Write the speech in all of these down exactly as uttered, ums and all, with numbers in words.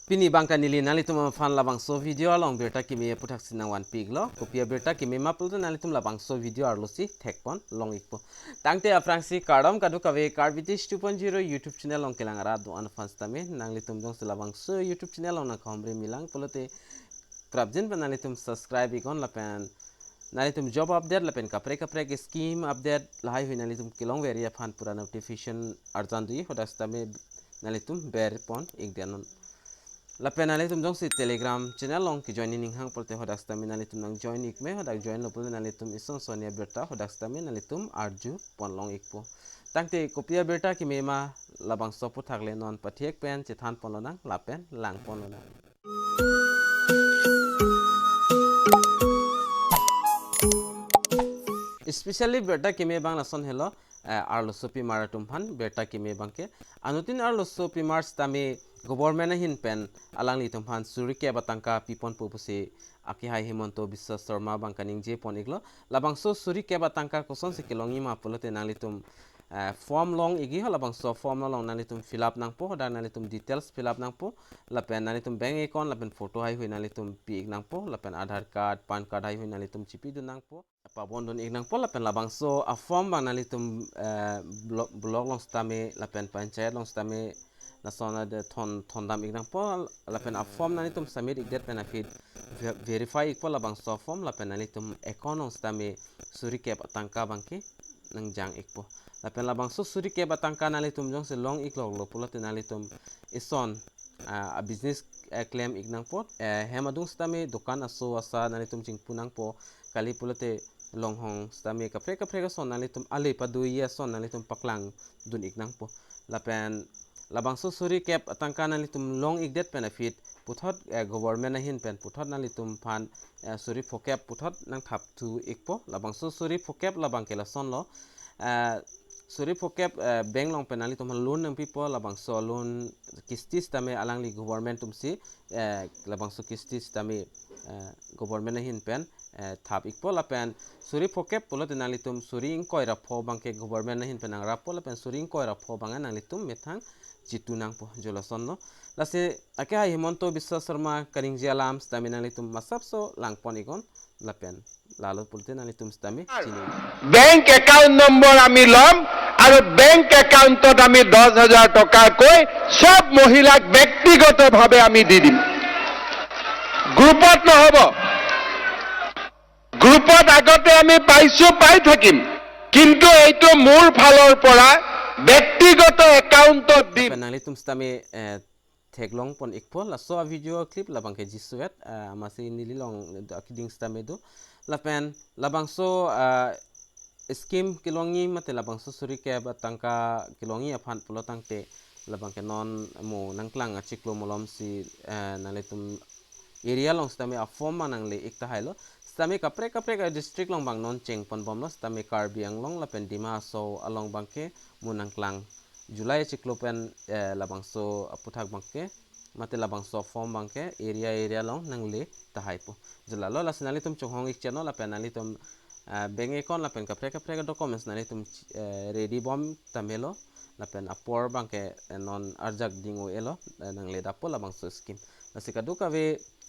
Pini abangke neli nanglitum aphan labangso video along birta keme aputhaksi nangvanpi iklo. Kopi abirta keme ma pulote nanglitum labangso video arlosi thekpon long ikpo. Tangte aphrangsi kardom kadokave, Karbi Tish two point zero YouTube channel along kelang arat do-an aphan sitame, nanglitum jongsi labangso YouTube channel along nangkahumri milang pulote prapjin pen nanglitum subscribe iknon lapen nanglitum job update lapen kaprek kaprek scheme update lahaihui nanglitum kelongveri aphan pura notification arjan doji, hadak sitame nanglitum berpon ikdet non. Lapen nanglitum jongsi Telegram channel along kejoin ning hang pulote hadak sitame nanglitum nangjoin ikme, hadak join lo pulote nanglitum ison sonia birta hadak sitame nanglitum arjupon long ikpo. Tangte kopi abirta keme ma labangso aputhak le non pathek pen chethanpon lonang lapen langpon lonang. Especially birta keme abang lason helo, eh, arlosopimar atum aphan birta keme abangke. Anuttin arlosopimar sitame government ahin pen alanglitum aphan suri kep atangka piponpo pusi akehai Himanta Biswa Sarma abang kaningjepon iklo. Labangso suri kep atangka kosonsi kelongji ma pulote nanglitum, eh, form long ikji ho, labangso form along nanglitum fill up nangpo, hadak nanglitum details fill up nangpo, lapen nanglitum bank account lapen photo haihui nanglitum pi ik nangpo, lapen Aadhaar card, PAN card haihui nanglitum chipidun nangpo, pabondun ik nangpo, lapen labangso a form abang nanglitum, eh, blo-, block along sitame lapen panchayat along sitame lason ade thon, thondam ik nangpo, lapen a form nanglitum submit ikdet pen aphi ve-, verify ikpo labangso form, lapen nanglitum account along sitame suri kep atangka abangke nangjang ikpo. Lapen labangso suri kep atangka nanglitum jongsi long ikloklo pulote nanglitum ison, ah, a business, eh, klem ik nangpo, eh, hem adung sitame dokan aso asa nanglitum chingpu nangpo, kali pulote longhong sitame kaprek kaprek ason nanglitum ale padoji ason nanglitum paklangdun ik nangpo. Lapen labangso suri kep atangka nanglitum long ikdet pen aphi puthot, eh, government ahin pen puthot nanglitum aphan, eh, suri phokep puthot nangthapthu ikpo. Labangso suri phokep labangke lasonlo, eh, suri phokep, eh, bank along pen nanglitum aphan loan nangpipo, labangso loan kisti sitame alangli government atumsi, eh, labangso kisti sitame, eh, government ahin pen, eh, thap ikpo, lapen suri phokep pulote nanglitum suri ingkoi ra pho abangke government ahin pen nangrappo, lapen suri ingkoi ra pho abang nanglitum methang jitu nangpo, jo lasonlo. Lasi akehai Himanta Biswa Sarma kaningje alam sitame nanglitum masapso langpon iknon, lapen lalo pulote nanglitum sitame chini. Bank account number আমি ল'ম আৰু বেংক একাউণ্টত আমি দহ হাজাৰ টকাকৈ সব মহিলাক ব্যক্তিগতভাৱে আমি দি দিম। গ্ৰুপত নহ'ব। গ্ৰুপত আগতে আমি পাইছো, পাই থাকিম, কিন্তু এইটো মোৰ ফালৰ পৰা ব্যক্তিগত একাউণ্টত দিম। Lapen nanglitum sitame, eh, theklongpon ikpo, laso a video clip labangke jisuet, eh, amatsi neli along do akeding sitame do. Lapen labangso, eh, scheme kelongji mate labangso suri kep atangka kelongji aphan pulo tangte labangke non mo nangklang achiklo malomsi, eh, nanglitum area along sitame a form ma nangle ik tahailo. Sitame kaprek kaprek a district along abang non chengponbomlo, sitame Karbi Anglong lapen Dima Hasao along abangke mo nangklang July achiklo pen, eh, labangso aputhak abangke mate labangso form abangke area area along nangle tahaipo. Jo lalo, lasi nanglitum chonghong ik channel lapen nanglitum, eh, bank account lapen kaprek kaprek documents nanglitum, eh, ready bom tamelo, lapen apor abangke, eh, non arjak ding-o-elo, eh, nangle dappo labangso scheme. Lasi kadokave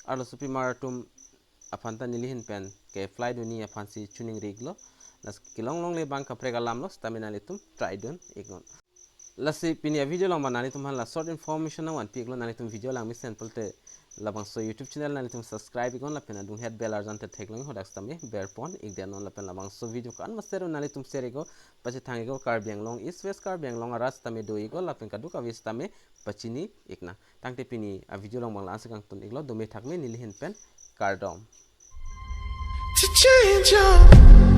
arlosopimar atum aphan ta neli ahin pen ke-apply dunji aphansi choningri iklo. Lasi kelong longle abang kaprek alamlo, sitame nanglitum try dun iknon. Lasi pini a video along abang nanglitum aphan la short information nangvanpi iklo, nanglitum video langmesen pulote labangso YouTube channel nanglitum subscribe iknon lapen adunghet bell arjan te theklong, hadak sitame berpon ikdet non, lapen labangso video ko-an ma share nanglitum share iknon, pachethang iknon, Karbi Anglong East West Karbi Anglong arat sitame do iknon, lapen kadokave sitame pachini iknang. Tangte pini a video along abang la-ansi kangtun iklo, dome thakme, neli ahin pen kardom. To change your